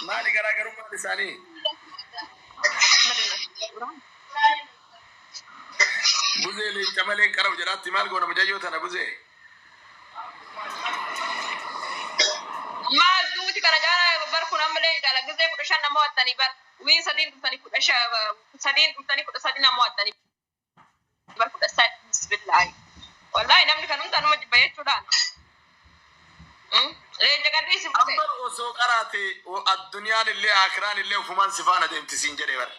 Maali garaagarummaan isaanii? Buzee leenca malee hin qara'u jedhaatti maal goona mucayyoo tana buzee? Maal duuti kana caalaa bar kun ammallee caala gizee 15 nama wattanii bar wiin sadiin dhuftanii 15 sadiin dhuftanii 13 nama wattanii bar 13 bismillaahi. Wallaahi namni kan hunda numa jibba jechuudhaan. Leenca gadhiisi buse. Ambar osoo qaraate addunyaan illee akiraan illee ofumaan si faana deemti siin jedhe bar.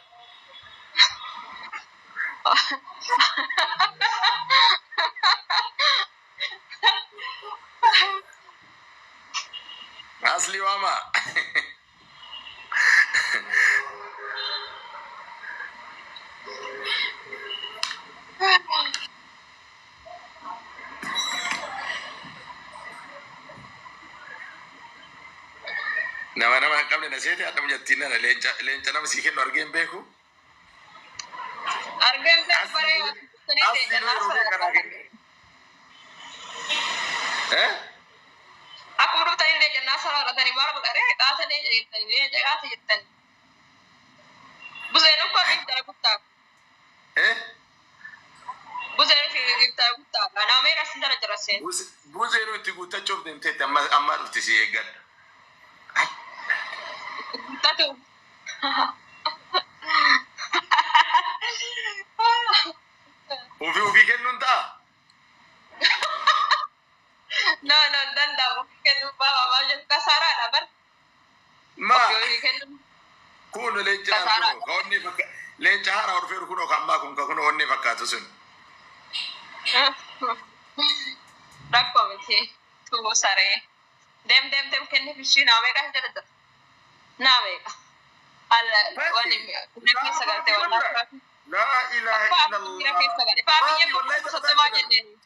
Asli waama. Nama nama hin qabne na seete adda mucattiin nana leenca leenca nama sii kennu argee hin beeku. Argeen beeku baree Asli asli yeroo kee karaa kennu. Eh? Akkuma dhuftanii leenca naa sararratanii maal godharee qaata leenca jettanii leenca qaata jettanii. Buzeen uffaa giftara guddaa. Eh? Buzeen giftara guddaa. Nama meeqa sin jala jira seen. Buzeenuu itti guuttachuuf deemteetti amma ammaa dhufti si eeggadha. Guuttatu. Ofii ofii kennuun ta'a. No, no, hin danda'amu. Ofii kennuun baaba maal jedhu kasaaraadha bar. Maa Ofii ofii kennuun kun leenci laal kunoo kasaaraadha. ka onnee fakka leenca haaraa dhufeeru kunoo ka ammaa kun ka kunoo onnee fakkaatu sun. Rakkoo miti. Tuu saree. Deem deem deem kenniif ishii naa meeqa hin jedhu naa meeqa. Alla Fati wani miira keessa laa galte faafi wallahi wallahi faafi. laa ilaaha Faafi miira illallah keessa gale. Faafi faafi yemmuu wallahi kuma taphataa soddomaa jiran. jenneen.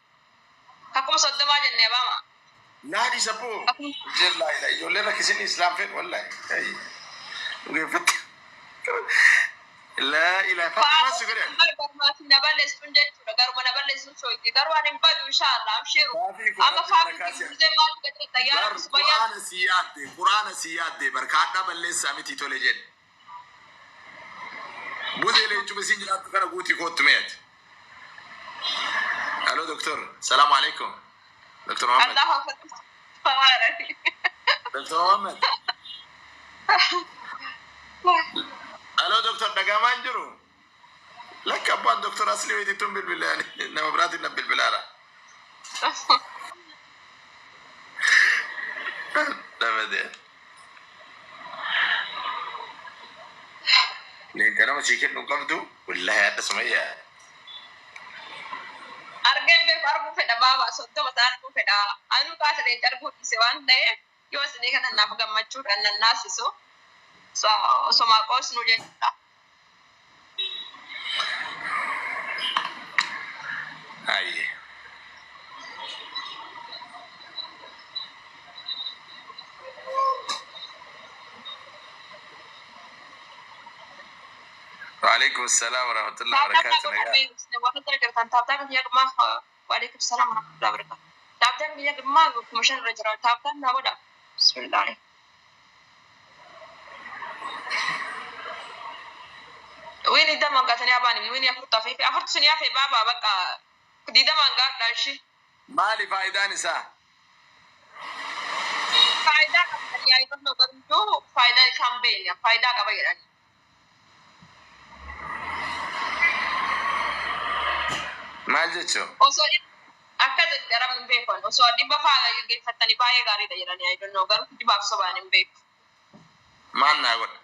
Akkuma soddomaa jennee baama. Laa dhiisa boo. Akkuma Jellaa ila ijoollee rakkisin islaam fedhu wallahi. Dhugeeffatte. Laa ilaaha faafi maal si godhan? Faaruu garmaati na balleessuun jechuudha. Garuma na balleessuun sooyti. Garuu ani hin badu inshaallah abshiru. Faafii koo Amma rabbi faafii barakaa si buzee maal gadi yaa bar rabbi sumayyaa quraana si yaadde quraana si yaadde bar kaadhaa balleessaa miti tole jedhe. Buzee leencuma isiin jiraattu kana guutii koottu mee ati. Aloo doktor salaamu alaikum. Doktor Muhammad. Allahu akbar. Tabaaraki. Doktor Muhammad. Aloo doktor dhagahamaa hin jiru. Lakka abbaan doktor Aslii wayitittuun bilbilaan nama biraatiin na bilbilaara. Dhabade. Leenca nama sii kennu hin qabdu. Wallaahi hadha sumayyaa. Argeen beeku arguu fedha baaba 30 isaa arguu fedha. Anuu kaasa leenca arguu dhiise waan ta'eef yoo isinii kana naaf gammachuudhaan nan naasisu. So osoma qoosnu jechuudha. Ayyee. Waalaikum salaam warahmatullahi Taaptaap naa wabarakatuh. godhaa Nagaa. mee isin warra jala jirtan taaptaap biyya dhummaa waalaikum salaam warahmatullahi wabarakatuh. Taaptaap biyya dhummaa 5000 irra jira taaptaap naa godhaa. Bismillah. Wiini damaan gaatanii abaan wiini afurtu hafee afurtu sun hafe baaba bakka diidamaan gaadha ishii. Maali faayidaan isaa? Faayidaa qaba kan yaa'ii garuu faayidaa isaan beekne faayidaa qaba jedhani. Maal jechuu? Osoo akka garam hin beekan osoo dhibba faa gaggeeffattanii baay'ee gaariidha jedhanii I don't know garuu kijibaaf sobaan hin beeku. Maal naa godha?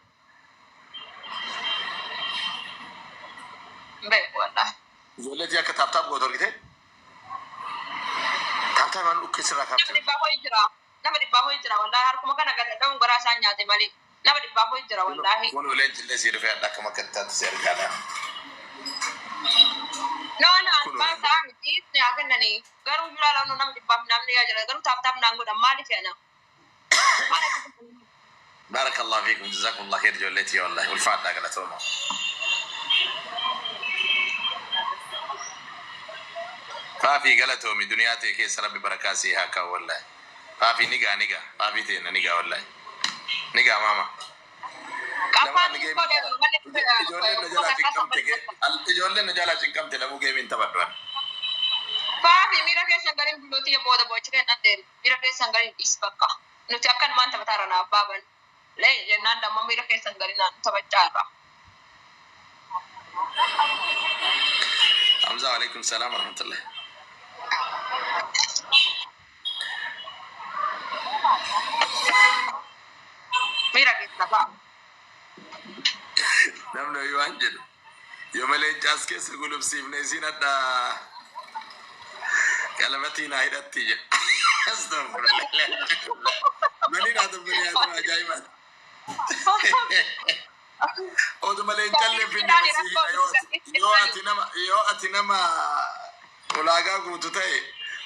Hin beeku wallahi. Ijoolleetii akka tap tap gootu argitee? Tap tap waan dhukkee sirraa Nama kaafte. dhibbaaf ho'i jira. Nama dhibbaaf ho'i jira wallahi harkuma kana gad dhadha'uun garaa isaan nyaate malee. Nama dhibbaaf ho'i jira wallahi. Kun uleen jillee sii dhufee hadha akkam akka taatu si argaadha. No no Kun maal uleen. ta'a miti ni haa kennanii garuu julaa launoo nama dhibbaaf namni yaa jira garuu tap tap naan godhan maaliif ana? Maal akka godhan? Barakallahu fiikum jazakumullah khair ijoollee tiyya wallahi ulfaadhaa galatooma. Faafii galatoomi duniyaa tee keessa rabbi barakaa sii haa kaa'u wallahi. Faafii ni gaa ni gaa faafii teenna ni gaa wallahi. Ni gaa maama. Qafaan Lamaan geemiin godhe taphadhu. Ijoolleen na jalaa cinqamte ijoolleen na jalaa cinqamte lamuu geemiin taphadhu. Faafi miira keessan galiin bulootii booda boochi kennan deemu. Miira keessan galiin dhiis bakka. Nuti akkanumaan taphataarra naaf baaban. Lee jennaan damma miira keessan galiin naan taphachaa irra. Hamza alaikum salaam warahmatullah. Miira keessa fa'a. Namni ho'i waan jedhu. Yoo malee caas keessa gulubsiifne isiin adda qalabatii naa hidhatti jedha. Astaghfirullah. Mani naa dubbanii haa ta'u ajaa'ibaati. Oduma leencallee finne masiihidha yoo ati nama ulaagaa guutu ta'e,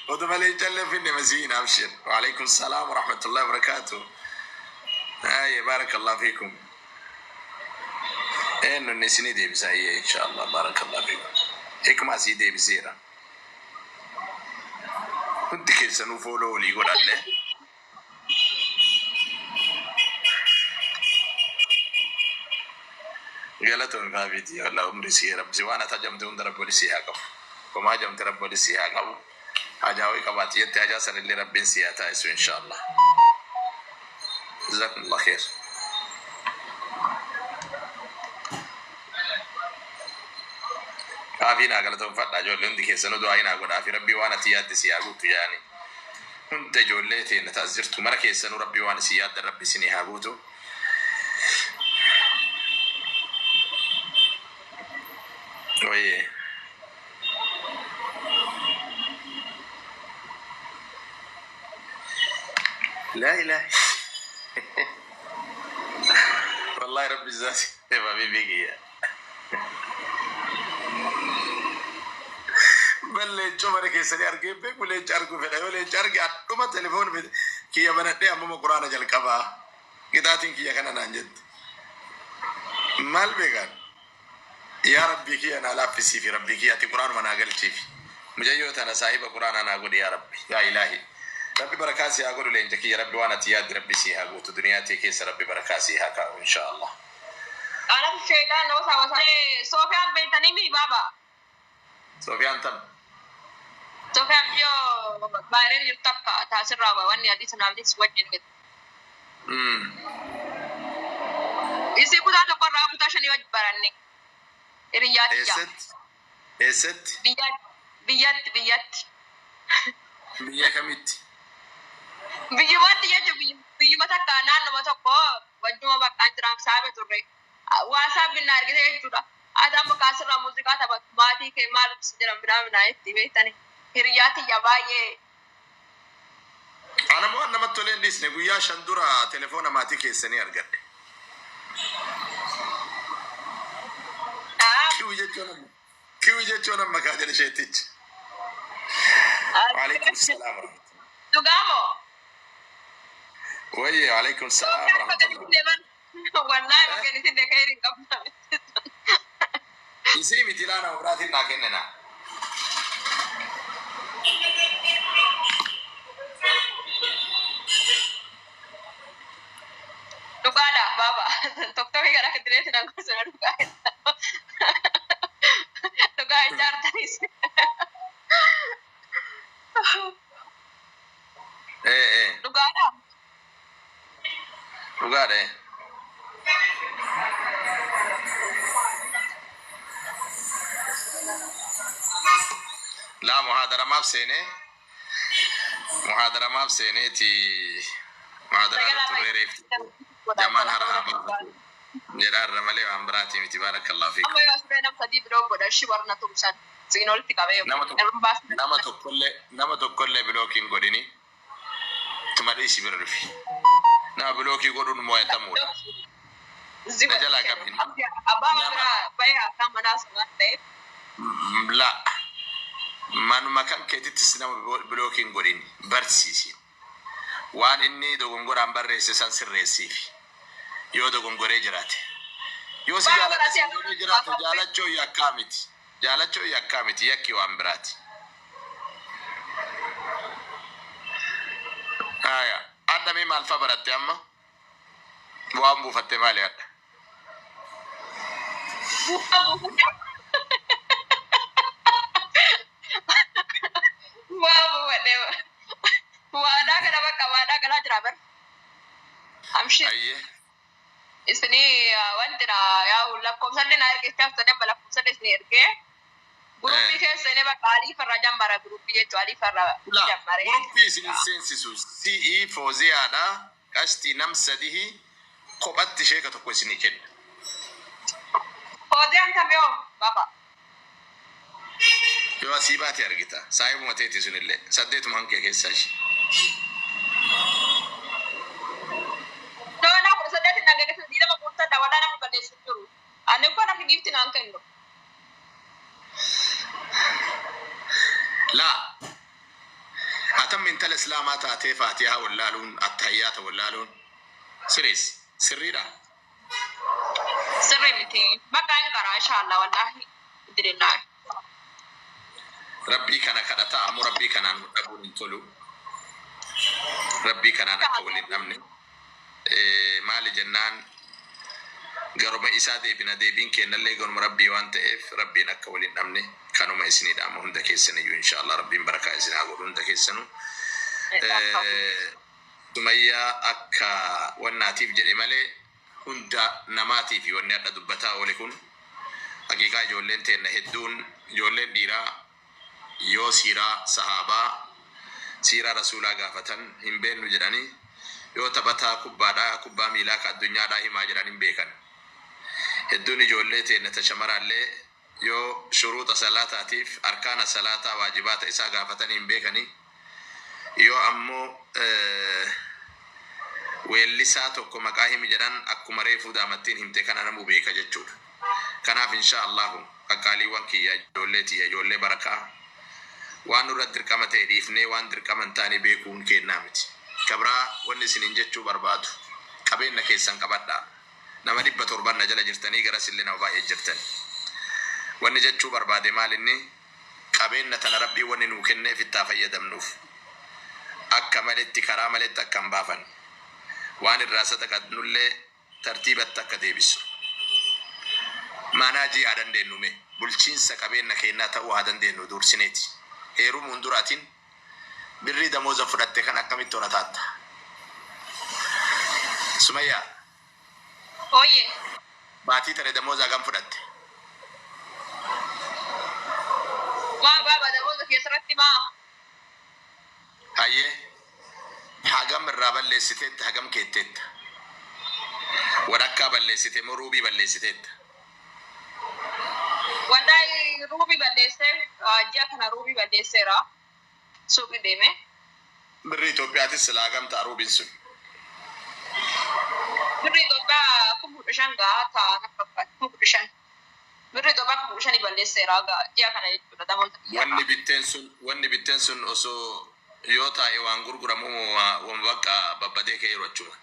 oduma leencallee finne masiihin abshir. Waalaikum salaam warahmatullahi wabarakaatuh. Aye, barakallahu fiikum. Eenyu inni isinii deebisa? Ayyee, inshallah, barakallahu fiikum. Hikmaa sii deebiseera. Hundi keessanuu follow walii godhallee. Galatoon faafiiti wallah, umri sii rabbi waan ati hajamte hunda rabbi wali sii haa qabu. Homaa hajamte rabbi wali sii haa qabu. Hajaa wayii qabaati jette, hajaa sanillee rabbiin sii haa taasisu inshallah. Jazakumullah khair. Faafii naa galatoonfadha. Ijoollee hundi keessanuu du'aa naa godhaa fi rabbii waan ati yaadde sii haa guutu yaani. Hunda ijoollee teenya taas jirtu mara keessanuu rabbii waan isin yaaddan rabbi isinii haa guutu. Oye. La ilaha. Wallahi rabbi zaati habibi kiyya. Bal leencoo mana keessanii argee beeku, leenca arguu fedha. Yoo leenca arge adhuma telefoon kiyya banadhee ammuma quraana jalqabaa. Qixaatiin kiyya kana naan jette. Maal beekaan? Yaa rabbii kiyya naa laaffisiifi, rabbii kiyya ati quraanuma naa galchiifi. Mucayyoo tana saahiba quraanaa naa godhi yaa rabbi. Yaa ilaahi. Rabbi barakaa si haa godhu leenca kiyya. Rabbi waan ati yaadde rabbi si haa guutu. Duniyaa tee keessa rabbi barakaa si haa kaa'u inshaa Allah. Anatu sheetaan nama saawwasaa. Soofiyaan beektanii mi baaba? Soofiyaan tam. Soofiyaan biyyoo baay'een jirtu takka taasirraa wanni hadiisa naafnis wajjin miti. Isii kutaa tokkorraa kutaa shanii wajji baranne. Hiriyyaa tiyya. Eessatti? Eessatti? Biyyatti, biyyatti. Biyya kamitti? Biyyumatti jechuun biyyuma takka, naannoma tokko wajjuma bakka jiraam saabe turre. Waa saabbiin na argite jechuudha. Ati amma kaasirraa muuziqaa taphattu, maatii kee maal si jedhan biraa minaa itti beektani. Hiriyyaa tiyya baay'ee. Ana moo namatti tolee hin dhiisne, guyyaa 5 dura telefoona maatii keessanii argadhe. Kiwi jechuun amma. Kiwi jechuun amma kaa jedhe isheettichi. Waalaikum salaam warahmatullahi. Dhugaamoo? Wayye, waalaikum salaam warahmatullahi. Wallaahi bakka inni hin qabne. Isii miti, laana biraatiin naa kennina. Dhugaadha baaba. Tokko gara kidireetti nan gosa dhugaa. Dhugaa ijaartanis. Ee ee. Dhugaadha. Dhugaadha. Ee. Laa, muhaadaramaaf seenee, muhaadaramaaf seeneeti, muhaadaraa irra turree reefti jamaan hara haa jedhaarra malee waan biraatii miti. Baarakallahu Amma fiikum. yoo asirra nam sadii biroo godha ishii warra tumsan. Siin olitti qabee. Nama tokko nama tokkollee block hin godhini, tuma dhiisi bira dhufi. Nama block godhuun mo'atamuudha. Na jalaa qabdi. Abbaa biraa bahee akka manaa sun waan ta'eef. La, manuma kan keetittis nama block hin godhin, barsiisi. Waan inni dogongoraan barreesse san sirreessiifi. Yoo dogongoree jiraate. Yoo si jaaladha si godhee jiraate, jaalachoo yakkaa miti. Jaalachoo yakkaa miti, yakki waan biraati. Aya. Adda mee maal fa baratte amma? Waan buufatte maali adda? Bu'aa buufadhe. Bu'aa buufadhe. Waadaa kana bakka waadaa galaa jira bar. Amshir. Ayyee. Isinii wanti na yaa'u lakkoofsallee na ergee itti amma lakkoofsallee isinii ergee. Guruppii keessa inni bakka Aliifarraa jambara guruppii jechuun Aliifarraa La, jammaree. guruppii isin seensisu si'ii Fooziyaadha. Qashtii nam sadihi kophatti sheeka tokko isinii kenna. Fooziyaan tamee baba. Yoo asii baate argita. Saayibuma teeti sunillee. Saddeetuma hankee keessaa ishee. Nama 18 naan gaggeessan 20 guuttadha walaa namni balleessu jiru. Ani uffata namni giifti naan kennu. Laa. Atam intala islaamaa taatee Faatihaa wallaaluun, attahiyyaata wallaaluun sirees sirriidha. Sirrii miti. Bakka hin karaa inshallah wallaahi. Alhamdulillah. Rabbii kana kadhataa ammoo rabbii kanaan dhabuun hin tolu. Rabbii kanaan akka waliin dhabne. Maali jennaan garuma isaa deebina, deebiin kennallee garuma rabbii waan ta'eef rabbiin akka waliin dhabne kanuma isinii dhaama hunda keessaniyyuu. Inshallah rabbiin barakaa isin haa godhu hunda keessanuu. Sumayyaa akka wannaatiif jedhe malee hunda namaatiif wanni hadha dubbataa oole kun haqiiqaa. Ijoolleen teenna hedduun, ijoolleen dhiiraa yoo siiraa sahaabaa, siiraa rasuulaa gaafatan hin beennu jedhanii, yoo taphataa kubbaadhaa, kubbaa miilaa ka addunyaadhaa himaa jedhan hin beekan. Hedduun ijoollee teenna ta shamaraallee yoo shuruuxa salaataatiif arkaana salaataa, waajibaata isaa gaafatan hin beekanii, yoo ammoo weellisaa tokko maqaa himi jedhan akkuma reefuu daamattiin himte kana namu beeka jechuudha. Kanaaf insha Allahu qaqqaaliiwwan kiyya, ijoollee tiyya, ijoollee barakaa, waan nurra dirqama ta'e dhiifnee waan dirqama hin taane beekuun kennaa miti. Kabraa wanni isiniin jechuu barbaadu, qabeenya keessan qabadhaa. Nama 700 na jala jirtanii, garas illee nama baay'ee jirtan. Wanni jechuu barbaade maal inni qabeenya tana rabbii wanni nuu kenneef ittaa fayyadamnuuf, akka maletti karaa maletti akka hin baafan, waan irraa sadaqannullee tartiibatti akka deebisnu. Manage haa dandeenyu mee, bulchiinsa qabeenya keenyaa ta'uu haa dandeenyu dursineeti. Heerumuun duraatiin birrii damooza fudhatte kan akkamitti horataatta? Sumayyaa. Ooyye. Baatii tare damooza hagam fudhatte? Maa baaba damooza keessatti maa? Hayyee, hagam irraa balleessiteetta, hagam keetteetta? Walakkaa balleessite moo ruubii balleessiteetta? Wallahi ruubii balleessee, ji'a kana ruubii balleesseera. Suuqii deeme. Birrii Itoophiyaatis silaa hagam ta'a ruubiin sun? Birrii Itoophiyaa 15,000 gahaa ta'a na fakkaata, 15,000. Birrii Itoophiyaa 15,000 balleesseera ji'a kana jechuudha damooza Wanni kiyyarraa. bitteen sun, wanni bitteen sun osoo yoo taa'e waan gurguramu waan bakka babbadee ka'e yeroo jechuudha.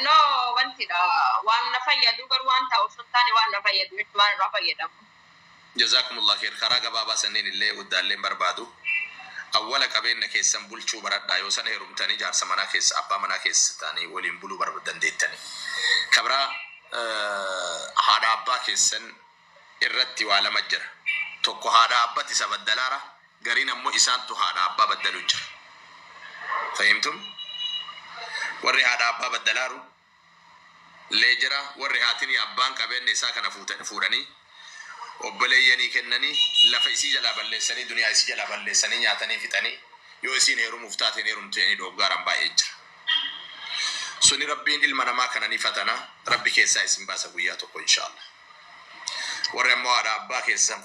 No, wantidha waan na fayyadu garuu waan ta'u osoo hin taane waan na fayyadu jechuudha, waan irraa fayyadamu. Jazakumullah khair. Karaa gabaabaa sanneen illee guddaallee barbaadu. Awwala qabeenya keessan bulchuu baradhaa, yoo sana heerumtanii jaarsa manaa keessa, abbaa manaa keessa ta'anii waliin buluu dandeettanii. Kabraa haadha abbaa keessan irratti waa lama jira. Tokko haadha abbatti isa baddalaara, gariin ammoo isaantu haadha abbaa baddaluu jira. Fahimtum? Warri haadha abbaa baddalaaru lee jira, warri haatiin abbaan qabeenya isaa kana fuudhanii obboleeyyanii kennanii lafa isii jalaa balleessanii, duniyaa isii jalaa balleessanii, nyaatanii fixanii, yoo isiin heerumuuf taateen heerumtu jedhanii dhoggaaran baay'ee jira. Suni rabbiin ilma namaa kana ni fatana, rabbi keessaa isin baasa guyyaa tokko inshaallah. Warri ammoo haadha abbaa keessan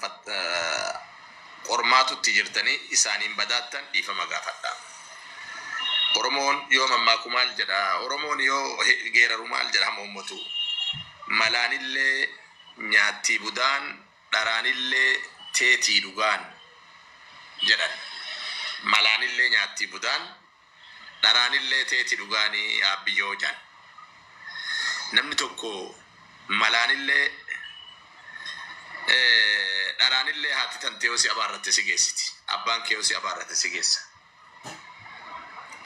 qormaatutti jirtanii isaaniin badaattan dhiifama gaafadha. Oromoon yoo mammaaku maal jedha? Oromoon yoo geeraru maal jedha moommatu? Malaanillee nyaattii budaan, dharaanillee teetii dhugaan jedhan. Malaanillee nyaattii budaan, dharaanillee teetii dhugaanii aabbiyyoo jedhan. Namni tokko malaanillee dharaanillee haati tantee yoo si abaarratte si geessiti. Abbaan kee yoo si abaarrate si geessa.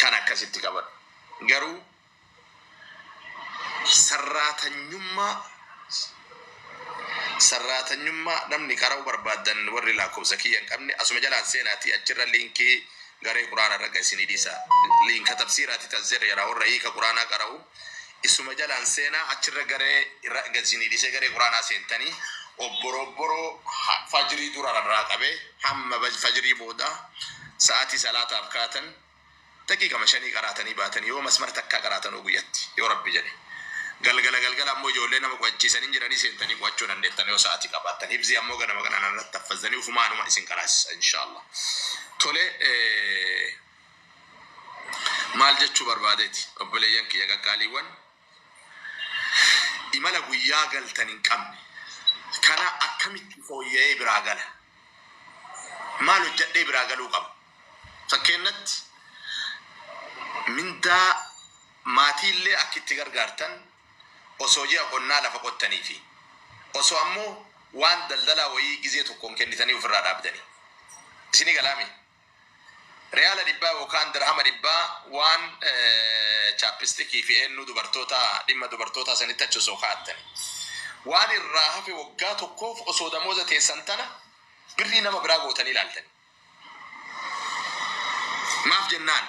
Kan akkasitti qabadhu. Garuu sarraatanyummaa Sarraatanyummaa namni qara'uu barbaaddan, warri lakkoofsa kiyya hin qabne, asuma jalaan seenaatii achirra liinkii garee quraana irra isinii dhiisa. Liinka tafsiiraati tafsiira jedha, warra hiika quraanaa qara'u. Isuma jalaan seenaa, achirra garee irra isinii dhiisee, garee quraanaa seentanii obboroo obboroo fajrii dura irraa qabee hamma fajrii booda sa'aatii salaataaf kaatan daqiiqama 5 qaraatanii baatanii, yoo masmara takkaa qaraatan guyyatti yoo Rabbi jedhe. Galgala galgala ammoo ijoollee nama qo'achiisanii jiranii, seentanii qo'achuu dandeettan yoo sa'aatii qabaattan. Hibzii ammoo ganama kanaan irratti affazanii ufumaanuma isin qaraasisa, inshaallah. Tole, maal jechuu barbaadeeti, obboleeyyan kiyya qaqqaaliiwwan, imala guyyaa galtan hin qabne kana akkamitti fooyya'ee biraa gala? Maal hojjadhee biraa galuu qaba? Fakkeennatti mindaa maatiillee akka itti gargaartan, osoo ji'a qonnaa lafa qottanii fi osoo ammoo waan daldalaa wayii gizee tokkoon kennitanii ofirraa dhaabdanii. Isinii galaami? Riyaala 100 yookaan dirhama 100 waan chapstickii fi eenyu dubartoota, dhimma dubartootaa sanitti achi osoo kaa'attani. Waan irraa hafe waggaa tokkoof osoo damooza teessan tana birrii nama biraa gootanii ilaaltani. Maaf jennaan,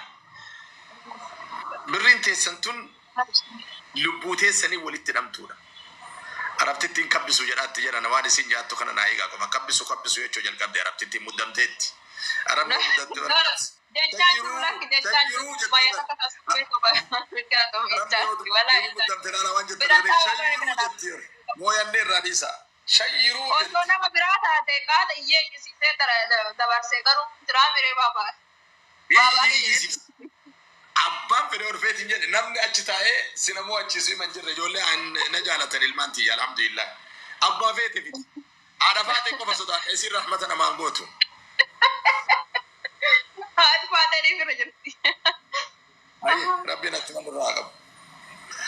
birriin teessan tun lubbuu teessanii walitti hidhamtuudha. Arabtittiin kabbisu jedhaatti jedhan, waan isin jaattu kana naa eegaa qofa. Kabbisu kabbisu jechuu jalqabde, arabtittiin muddamteetti. Arabni muddamte. Jechaan jiru, lakki, jechaan jiru baay'ee takka tasumee tokko Arabni muddamte laala waan jettu shayyiruu jetti. Mooyannee irraa dhiisa. Shayyiruu. Osoo nama biraa taate qaata iyyee iyyisiisee dabarsee, garuu jiraa miree baabaa. Abbaan fedhe orfeetiin jedhe, namni achi taa'ee sinamoo achiisu himan jirre. Ijoollee na jaalatan, ilmaan tiyya, alhamdulillah. Abbaa feete fidi. Haadha faate qofa sodaadha, isin rahmata namaan gootu. Haati faatanii bira jirti. Ayi, Rabbiin achuma nurraa qabu.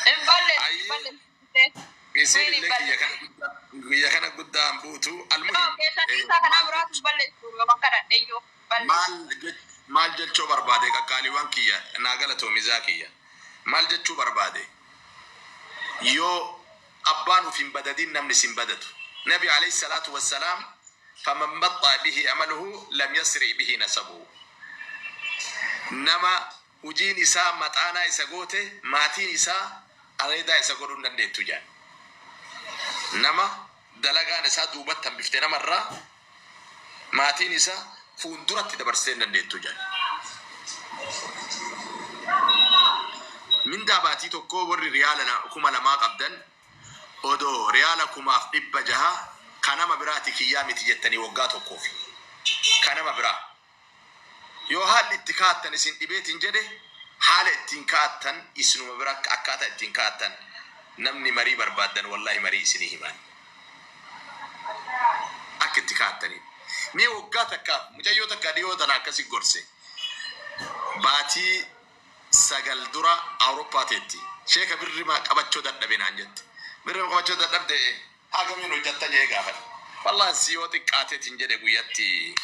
Hin balleessu, hin balleessu. Isin illee kiyya kana guddaan buutu. Almuhim. Keessatti isaa kanaa biraatu hin balleessu yoo kadhadhe iyyuu balleessu. Maal jechuu barbaade, qaqqaaliiwwan kiyya, naa galatoomi kiyya, maal jechuu barbaade, yoo abbaan uf hin badadin namni sin badadu. Nabi alayhi salaatu wassalaam, "Faman baxxaa bihi amaluhu lam yasri bihi nasabuhu." Nama hujiin isaa maxaanaa isa goote, maatiin isaa areedaa isa godhuu hin dandeettu jedhan. Nama dalagaan isaa duubatti hambifte namarraa maatiin isaa fuulduratti dabarsitee hin dandeettu jedhan. Mindaa baatii tokkoo warri riyaala 2000 qabdan, odoo riyaala 1600 ka nama biraati, kiyyaa miti jettanii, waggaa tokkoof ka nama biraa yoo haalli itti kaa'attan isin dhibeetiin jedhe, haala ittiin kaa'attan isinuma bira akkaataa ittiin kaa'attan, namni marii barbaaddan wallaahi marii isinii himaan akka itti kaa'attaniin. Mee waggaa takkaaf mucayyoo takka dhiyoo tana akkasi gorse, baatii 9 dura Awurooppaa teetti. "Sheeka, birrima qabachuu dadhabe" naan jette. "Birrima qabachuu dadhabde, hagamiin hojjatta?" jee gaafadhe. "Wallahi si yoo xiqqaateetiin" jedhe, "guyyatti,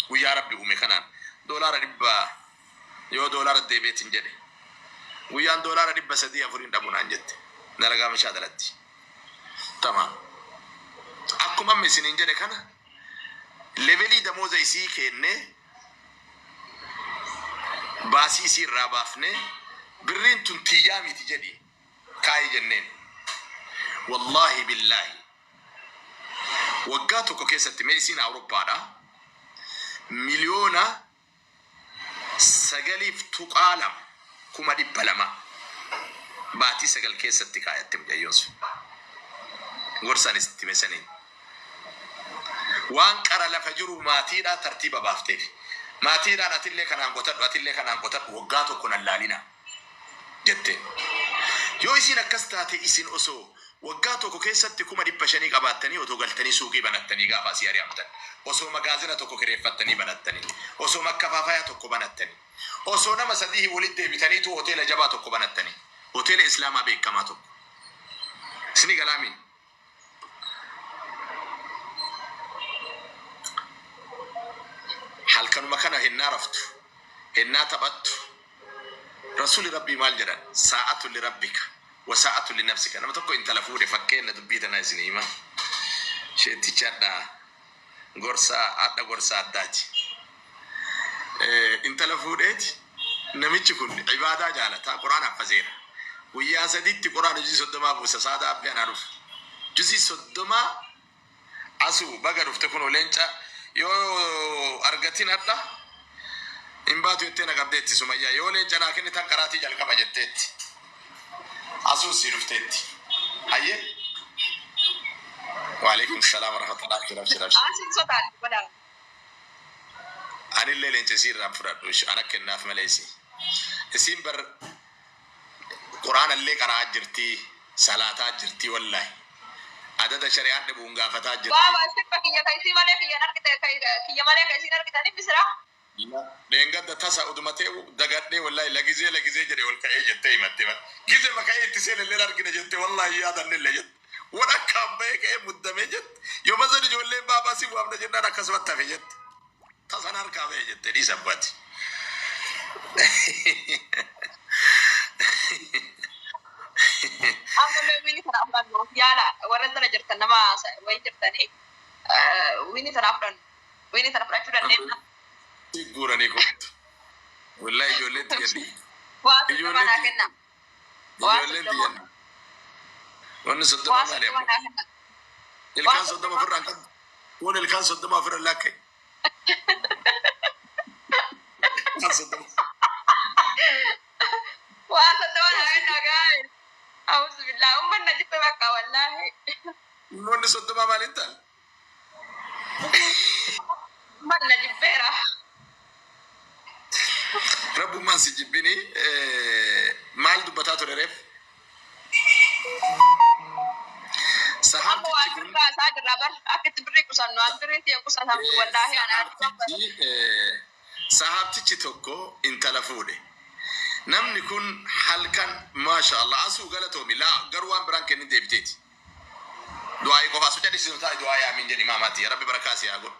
guyyaa Rabbi uume kanaan $100, yoo doolaara deebi'eetiin" jedhe, "guyyaan $300 afuriin dhabu" naan jette. Dalagaa meeshaa dalatti. Tamaam. Akkuma amma isiniin jedhe kana levelii damooza isii kennee, baasii isii irraa baafnee, "Birriin tun tiyyaa miti" jedhi kaayi jenneen. Wallaahi billaahi, waggaa tokko keessatti, mee isiin Awurooppaadha, 9.2 miliyoona 200,000 baatii 9 keessatti kaayatte mucayyoon sun. Gorsaan itti mesaniin. Waan qara lafa jiru maatiidhaa tartiiba baafteef. Maatiidhaan, "Atillee kanaan qotadhu, atillee kanaan qotadhu, waggaa tokko nan laalina" jette. Yoo isin akkas taate, isin osoo waggaa tokko keessatti 500,000 qabaattanii, otoo galtanii suuqii banattanii, gaafa asii ari'amtan osoo magaazina tokko kireeffattanii banattanii, osoo makkafaafayaa tokko banattanii, osoo nama sadii walitti deebitaniitu hoteela jabaa tokko banattanii, hoteela islaamaa beekamaa tokko, isini galaami? Halkanuma kana hennaa raftu, hennaa taphattu, Rasuuli Rabbii maal jedhan? "Saa'atu li rabbika wa saa'atu li nafsika." Nama tokko intala fuudhe, fakkeenya dubbii tanaa isin hima. Sheettichi hadha gorsa, hadha gorsa addaati. Intala fuudheeti namichi kun ibaadaa jaalata, Quraan haffazeera. Guyyaa 3tti Quraan juzii 30 buusa. Saadaa abbee anaa dhufu. Juzii 30 asuu baga dhufte. Kun leenca yoo argatin hadha hin baatu jettee na qabdeetti Sumayyaa. Yoo leenca naa kennitan qaraatii jalqaba jetteetti. Asuu sii dhufteetti. Hayyee. Waalaikum salaam warahmatullahi. Abshir, abshir. Asiin sodaadhu godhaa. Anillee leenca isii irraan fudhadhu, ana kennaaf malee isii. Isiin bar Quraanallee qaraa jirti, salaataa jirti wallahi. Adada shari'aan dhibuun gaafataa jirti. Waa sirba kiyya ka isii malee kiyyan argite, kiyya malee ka isiin argitanii misira. Dheengadda tasa uduma ta'e dagadhee wallahi lagizee lagizee jedhe ol ka'ee jettee himatte. Gizee maka'ee itti seenellee argine jette, wallahi yaadannillee jette. Wan akka abba'ee ka'ee muddamee jette. Yoo mazan ijoolleen baabaa si waamna jennaan akkasumatti hafe jette. Tasan harkaa ba'e jette, dhiisa abbaati. Amma mee win kana fudhannu, yaala warra jala jirtan, nama wayii jirtanii, win kana fudhannu. Win kana fudhachuu dandeenya. Si guuranii kottu. Wallahi ijoolleen tiyyanni. Waa 30 naa kenna. Waa Ijoolleen 30. tiyyanni. Wanni 30 Waa maali 30 ammoo? naa kenna. Ilkaan 30 ofirraan qabdu. Kun ilkaan 30 ofirra lakkee. Ilkaan 30. Waa 30 naa kenna gaa'e. Auzu billah, ummanna jibbe bakka wallaahi. Wanni 30 maaliin taal? Ummanna jibbeera. Rabbummaan si jibbini. Maal dubbataa ture reef? Amma waa Sahaabtichi kun birraa isaa jirra bar, akka itti birrii qusannu, an birrii tiyan qusatamtu wallaahi ana. Sahaabtichi tokko intala fuudhe. Namni kun halkan, maasha Allah, asuu galatoomi laa, garuu waan biraan kennin deebiteeti. Du'aayii qofa asu cadhisiisu taa'e, du'aa yaamiin jedhi maamaati. Rabbi barakaa si haa godhu.